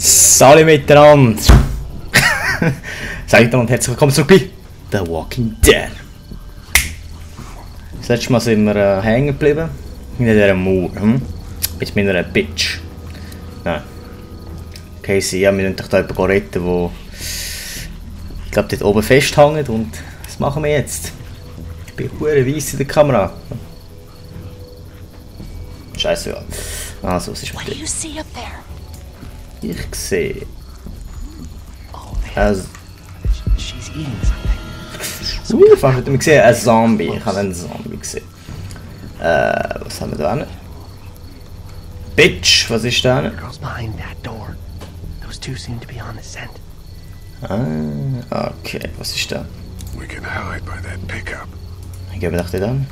Salut miteinander! Seid und herzlich willkommen zurück bei The Walking Dead. Das letzte Mal sind wir hängen geblieben. Hinter dieser Mauer. Mit meiner Bitch. Nein. Casey, ja, wir müssen doch da jemanden retten, der ich glaube dort oben festhängt. Und das machen wir jetzt. Ich bin hure weiss in der Kamera. Scheiße, ja. Also, was ist mit dir? Ich sehe. Also. Fast hat man gesehen, ein Zombie. Ich habe einen Zombie gesehen. Was haben wir da hinten? Bitch, was ist da hinten? Ah, okay, was ist da? Ich gebe nach dir an.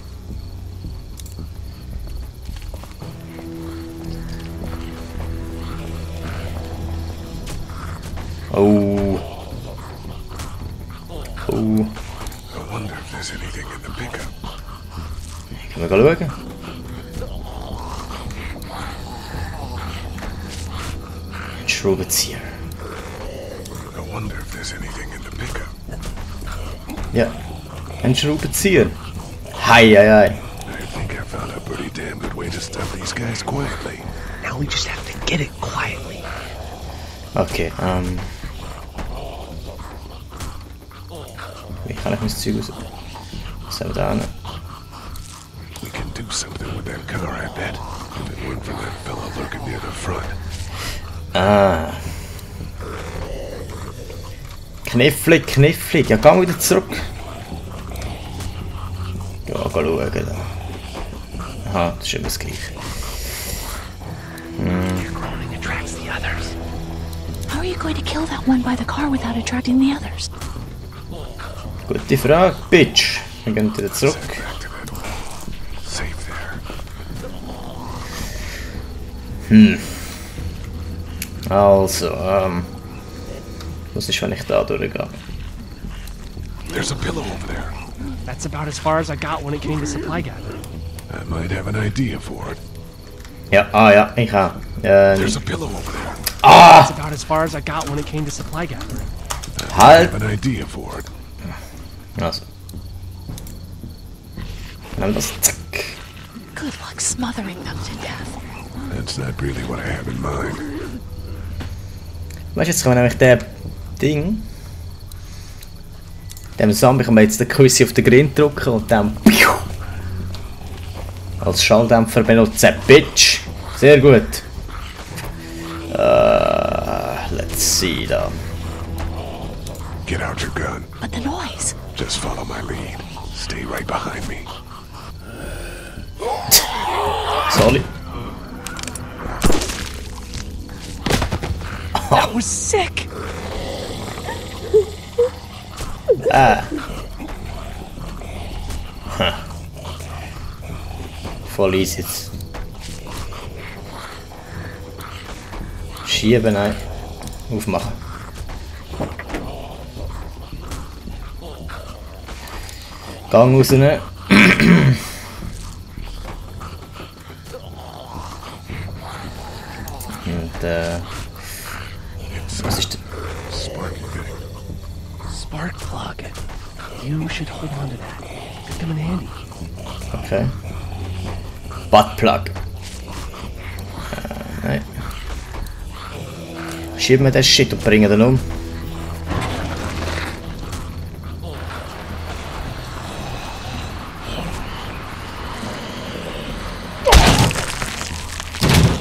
Oh. Oh. Können wir schauen? Ein Schraubenzieher. Ja, ein Schraubenzieher. Hei, hei, hei. Okay, wie kann ich mein Zeug raus? Was haben wir da hin? Ah. Knifflig, knifflig. Ja, geh wieder zurück. Ja, geh schauen. Aha, das ist immer das Gleiche. How are you going to kill that one by the car without attracting the others? Gute Frage, Bitch. Wir gehen wieder zurück. Also, was ist, wenn ich da durchgehe? There's a pillow over there. That's about as far as I got when it came to supply gathering. I might have an idea for it. Ja, ja, ich habe. There's a pillow over there. Ah! That's about as far as I got when it came to supply gathering. I have an idea for it. Also. Nimm das. Zack. Good luck smothering them to death. That's not really what I have in mind. Weißt du, jetzt können wir nämlich dem Zombie können wir jetzt den Küssi auf den Grind drücken und dann als Schalldämpfer benutzen. Bitch! Sehr gut. Let's see da. Get out your gun. But the noise. Just follow my lead. Stay right behind me. Sorry. That was sick! Ah. Huh. Voll easy jetzt. Schieben, nein. Aufmachen. Gang raus. Und was ist das? Spark plug. You should hold on to that. Could come in handy. Okay. Buttplug. Nein. Schieben wir den Shit und bringen den um.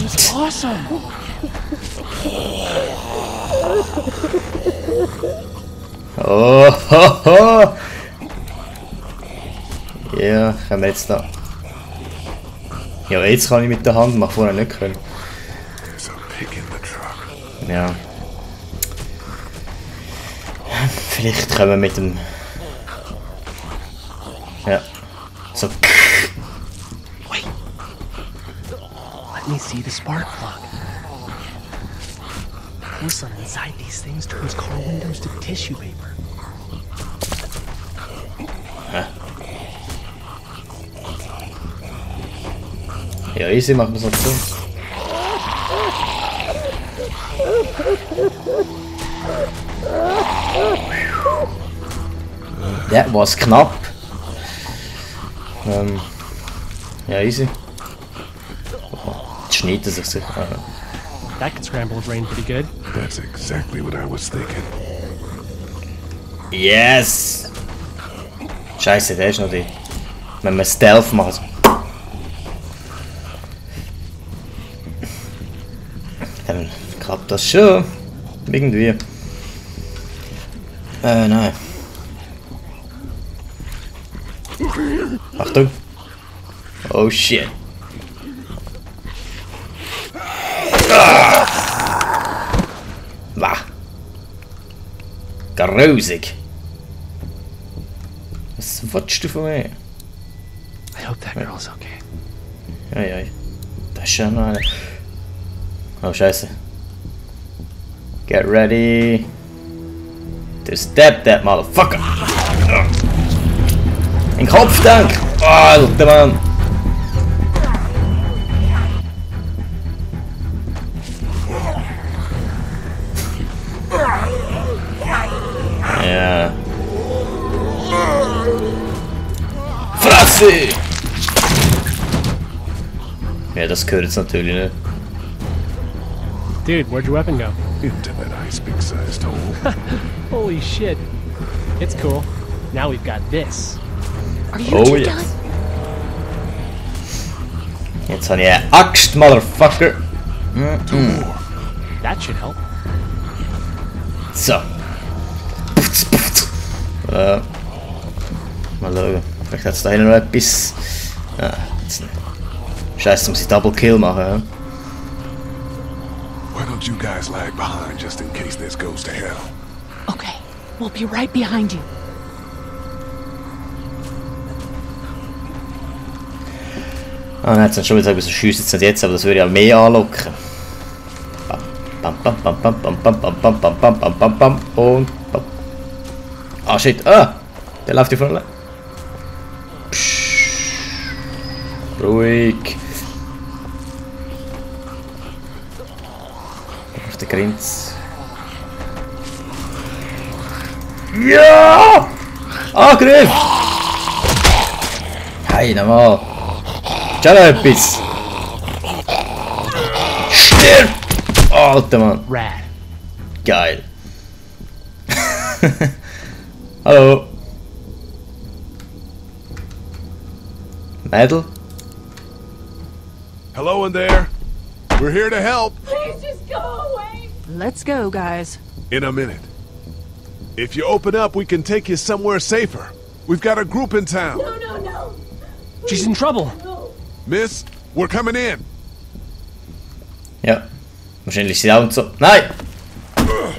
It's awesome! Oh, ho, ho. Ja, können wir jetzt da. Ja, jetzt kann ich mit der Hand, mach vorher nicht können. Ja. Vielleicht können wir mit dem. Ja. So. Wait. Let me see the spark plug. Porcelain inside these things turns car windows to tissue paper. Hä? Ja, easy, machen wir es noch so. That was knapp. Ja, easy. Jetzt schneit er sich sicher. That could scramble a brain pretty good. That's exactly what I was thinking. Yes! Scheiße, der ist noch die. Wenn wir Stealth machen. Dann klappt das schon. Irgendwie. Nein. Achtung. Oh shit. Wah. Grusig. Was willst du von mir? I hope that girl's okay. Ei. Da ist schon noch eine. Oh scheiße. Get ready to step that motherfucker. In Kopf, dank! Oh, Alter Mann! Ja. Fresse! Ja, das gehört jetzt natürlich nicht. Dude, where'd your weapon go? Into that ice big-sized hole. Holy shit. It's cool. Now we've got this. Are you Oh, two yes. done? Jetzt habe ich eine Axt, Motherfucker! That should help. So. Mal schauen. Vielleicht hat es da hinten noch etwas. Ah, jetzt nicht. Scheiße, muss ich Double Kill machen, ja? Why don't you guys lag behind just in case this goes to hell? Okay, we'll be right behind you. Ah, dann hat es schon wieder gesagt, wir schiessen jetzt nicht jetzt, aber das würde ja mehr anlocken. Bam, bam, bam, bam, bam, bam, bam, bam, bam, bam, bam, bam, bam, und bam. Ah, shit, der läuft hier vorne. Ruhig. Auf der Grenze. Ja! Angriff! Hey, nochmal. Schau noch etwas. Stirb! Alter Mann. Rad. Geil. Hallo. Mädel? Hello in there. We're here to help. Please just go away. Let's go, guys. In a minute. If you open up, we can take you somewhere safer. We've got a group in town. No. She's in trouble. No. Miss, we're coming in. Ja. Wahrscheinlich ist sie auch und so. Nein! You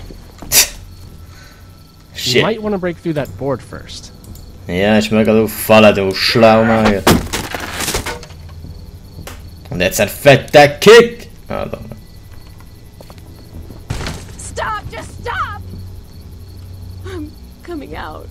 Shit. might want to break through that board first. Ja, ist mir gerade aufgefallen, du Schlaumager. Und jetzt ein fetter Kick! Ah, da. Stop, just stop. I'm coming out.